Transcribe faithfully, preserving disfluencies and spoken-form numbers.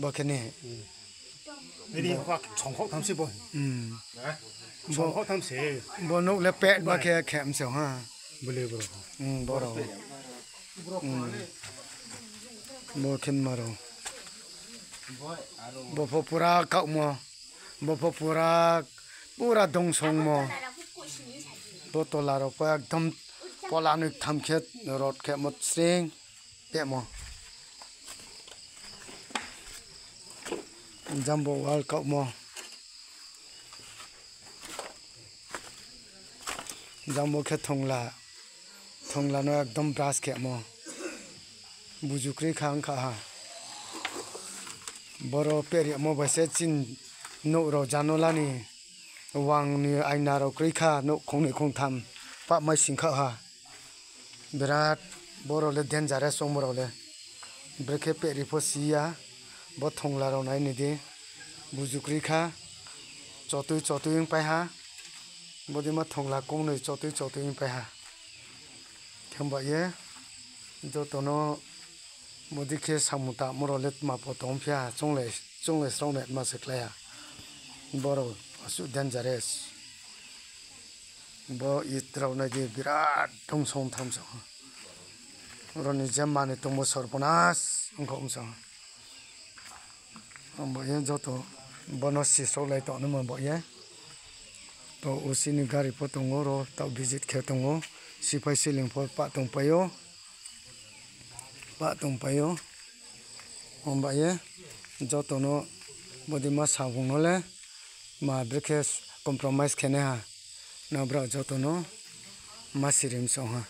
Bo khe ni. Songkhaoh tham se bo. Songkhaoh tham se. Bo nouh le pet ba khe khem se ha. Bole bro. Bo khe ma rao. Bo pho pura kaohmo. Bo pho pura, pura dongsongmo. Bo tola rao pho ekdom pola noi ktham khe rot khemo sring. Pehmo. Jang bo wall kaohmo. Jang bo khe thongla. Thongla no ekdom brush khemo. Buju kroi kha ongkha ha. Boro pehri yamo bai se chini nouh rao janola ni wang ni aina rao kroi kha, nouh khongnoi khongtham pahmai sing kha ha. Birat, boro le dangerous ongmo rao le. Brekhe pehri pho si ya, bo thongla rao nai ni di. Buju kroi kha, chotui chotui ongpai ha. Bodei ma thongla kongnoi chotui chotui ongpai ha. Khe ba ye, joto no bodei khe samung tangmo rao le tma pho tong phi ha, chung le sraonai ma se klái ha. Boro asuh dangerous. Bo it rao nai di birat dongsong tham sa. Oro ni je manoi tongmo sorbonas ongkha ongsa. Abo ye joto bono sisraolai tongnaima bo ye. To usi ni gari pho tong ou, ro taoh visit khe tong ou. Siphai siling pho pah tongpai ou. Pah tongpai ou. Abo ye joto no bodei ma samung no le ma brekhe compromise khe nai ha. Nrao brao joto no ma sirim song ha.